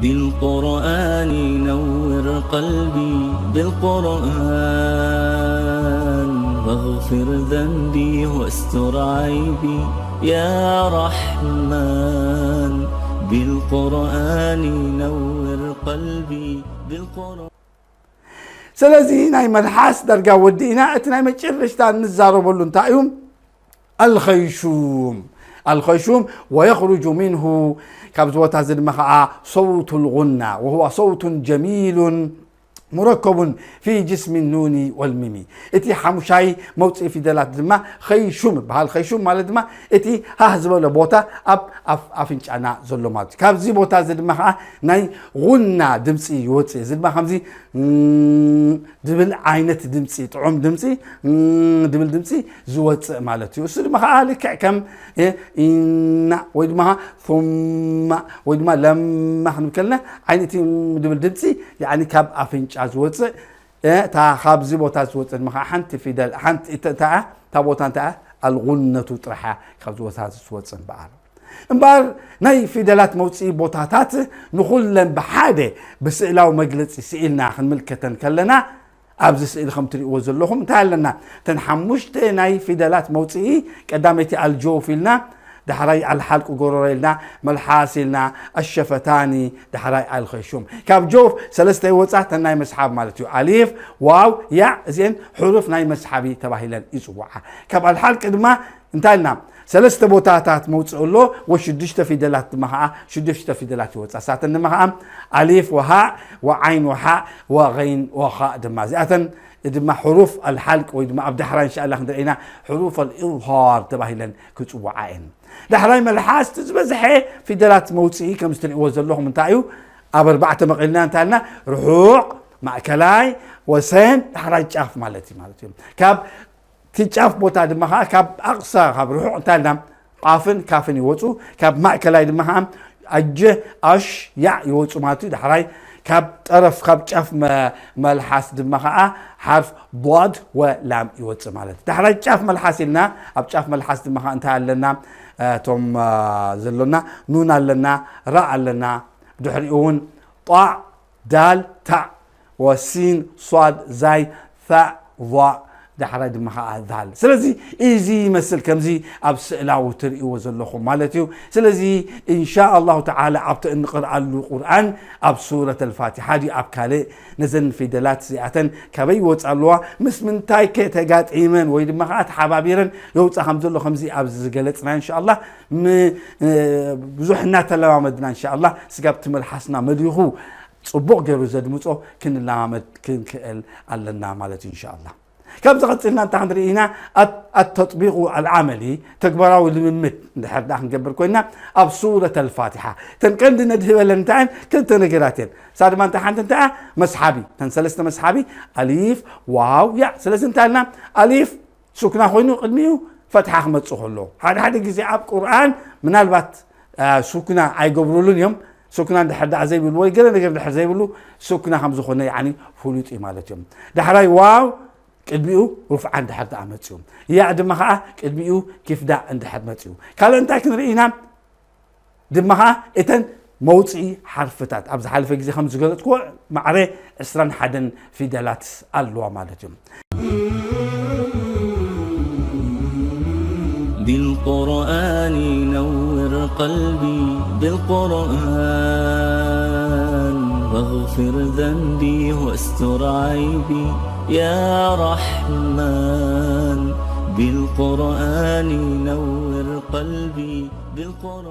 بالقرآن نور قلبي، بالقرآن واغفر ذنبي واستر عيبي، يا رحمن، بالقرآن نور قلبي، بالقرآن. ስለዚ ናይ መልሓስ ዳርጋ ወዲእና፣ እቲ ናይ መጨረሽታ እንዛረበሉ እንታይ እዩ? ኣልኸይሹም። ኣልኸይሹም ወየኽሩጁ ሚንሁ፣ ካብዚ ቦታ እዚ ድማ ከዓ ሰውቱ ልጉና ወሁዋ ሰውቱን ጀሚሉን ሙረከቡን ፊ ጅስሚ ኑኒ ወልሚሚ። እቲ ሓሙሻይ መውፅኢ ፊደላት ድማ ኸይሹም ይበሃል። ኸይሹም ማለት ድማ እቲ ሃህ ዝበለ ቦታ ኣብ ኣፍ ኣፍንጫና ዘሎ ማለት እዩ። ካብዚ ቦታ እዚ ድማ ከዓ ናይ ጉና ድምፂ ይወፅእ። እዚ ድማ ከምዚ ድብል ዓይነት ድምፂ፣ ጥዑም ድምፂ፣ ድብል ድምፂ ዝወፅእ ማለት እዩ። እሱ ድማ ከዓ ልክዕ ከም ኢና ወይ ድማ ثم ወይ ድማ ለማ ክንብል ከለና ዓይኒ እቲ ድብል ድምፂ ያኒ ካብ ኣፍንጫ ዝወፅእ እታ ካብዚ ቦታ ዝወፅእ ድማ ከዓ ሓንቲ ፊደል ሓንቲ እታ እታ ቦታ እንታ ኣልጉነቱ ጥራሓ ካብዚ ቦታ ዝወፅእ እምበኣር እምበኣር ናይ ፊደላት መውፅኢ ቦታታት ንኹለን ብሓደ ብስእላዊ መግለፂ ስኢልና ክንምልከተን ከለና ኣብዚ ስእሊ ከም ትሪእዎ ዘለኹም እንታይ ኣለና? እተን ሓሙሽተ ናይ ፊደላት መውፅኢ ቀዳመይቲ ኣልጆፍ ኢልና፣ ዳሕራይ ኣልሓልቁ ጎረሮ ኢልና፣ መልሓስ ኢልና፣ ኣሸፈታኒ፣ ዳሕራይ ኣልኸሹም። ካብ ጆፍ ሰለስተ ይወፃ፣ እተን ናይ መስሓብ ማለት እዩ። ኣሊፍ፣ ዋው፣ ያዕ፣ እዚአን ሕሩፍ ናይ መስሓቢ ተባሂለን ይፅውዓ። ካብ ኣልሓልቂ ድማ እንታይ ኢልና? ሰለስተ ቦታታት መውፅእ ኣሎ፣ ወሽዱሽተ ፊደላት ድማ ከዓ ሽዱሽተ ፊደላት ይወፃ። ሳተን ድማ ከዓ ኣሊፍ ወሃእ ወዓይን ወሓእ ወገይን ወኻእ ድማ እዚኣተን ድማ ሕሩፍ ኣልሓልቅ ወይ ድማ ኣብ ዳሕራ እንሻላ ክንደርኢና ሕሩፍ ኣልኢዝሃር ተባሂለን ክፅውዓ እየን። ዳሕራይ መልሓስ እቲ ዝበዝሐ ፊደላት መውፅኢ ከም ዝትሪእዎ ዘለኹም እንታይ እዩ? ኣብ ኣርባዕተ መቒልና እንታይ ኢልና? ርሑቕ፣ ማእከላይ፣ ወሰን፣ ዳሕራይ ጫፍ ማለት እዩ ማለት እዩ። ካብ እቲ ጫፍ ቦታ ድማ ከዓ ካብ ኣቕሳ ካብ ርሑቕ እንታይ ኢልና ቃፍን ካፍን ይወፁ። ካብ ማእከላይ ድማ ከዓ ኣጀ ኣሽ ያዕ ይወፁ ማለት እዩ። ዳሕራይ ካብ ጠረፍ ካብ ጫፍ መ- መልሓስ ድማ ከዓ ሓርፍ ضاد ወላም ይወፅእ ማለት እዩ። ዳሕራይ ጫፍ መልሓስ ኢልና ኣብ ጫፍ መልሓስ ድማ ከዓ እንታይ ኣለና? እቶም ዘሎና ኑን ኣለና፣ ራ ኣለና፣ ድሕሪኡ እውን ጣዕ ዳል ታዕ ወሲን ሷድ ዛይ ث ض ዳሕራይ ድማ ከዓ ዛል። ስለዚ እዚ ይመስል ከምዚ ኣብ ስእላዊ ትርእይዎ ዘለኹም ማለት እዩ። ስለዚ እንሻ ኣላሁ ተዓላ ኣብቲ እንቕርኣሉ ቁርኣን ኣብ ሱረት ኣልፋቲሓ ድዩ ኣብ ካልእ ነዘን ፊደላት እዚኣተን ካበይ ይወፃ ኣለዋ ምስ ምንታይ ከ ተጋጢመን ወይ ድማ ከዓ ተሓባቢረን የውፃ ከም ዘሎ ከምዚ ኣብዚ ዝገለፅና እንሻ ኣላህ ብዙሕ እናተለማመድና እንሻ ኣላህ ስጋብ ትመልሓስና መሊኹ ፅቡቕ ገይሩ ዘድምፆ ክንለማመድ ክንክእል ኣለና ማለት እዩ እንሻ ኣላ። ካብዚ ቀፂልና እንታይ ክንርኢ ኢና? ኣተጥቢቁ ኣልዓመሊ ተግባራዊ ልምምድ እንድሕር ደኣ ክንገብር ኮይና ኣብ ሱረት ኣልፋቲሓ እተን ቀንዲ ነድህበለን እንታይ እየን? ክልተ ነገራት እየን። እሳ ድማ እንታይ ሓንቲ እንታይ እያ? መስሓቢ እተን ሰለስተ መስሓቢ ኣሊፍ ዋው ያ። ስለዚ እንታይ ኢልና ኣሊፍ ሱክና ኮይኑ ቅድሚኡ ፈትሓ ክመፅእ ከሎ ሓደ ሓደ ግዜ ኣብ ቁርኣን ምናልባት ሱክና ኣይገብሩሉን እዮም። ሱክና እንድሕር ደኣ ዘይብሉ ወይ ገለ ነገር እንድሕር ዘይብሉ ሱክና ከም ዝኾነ ያኒ ፍሉጥ እዩ ማለት እዮም። ዳሕራይ ዋው ቅድሚኡ ሩፍዓ እንድሕር ደኣ መፅኡ ያእ ድማ ከዓ ቅድሚኡ ኪፍዳ እንድሕር መፅኡ ካልእ እንታይ ክንርኢ ኢና? ድማ ከዓ እተን መውፅኢ ሓርፍታት ኣብ ዝሓለፈ ግዜ ከም ዝገለፅክዎ ማዕረ ዕስራን ሓደን ፊደላት ኣለዋ ማለት እዩ። بالقرآن نور قلبي، بالقرآن واغفر ذنبي واستر عيبي، يا رحمن، بالقرآن نور قلبي، بالقرآن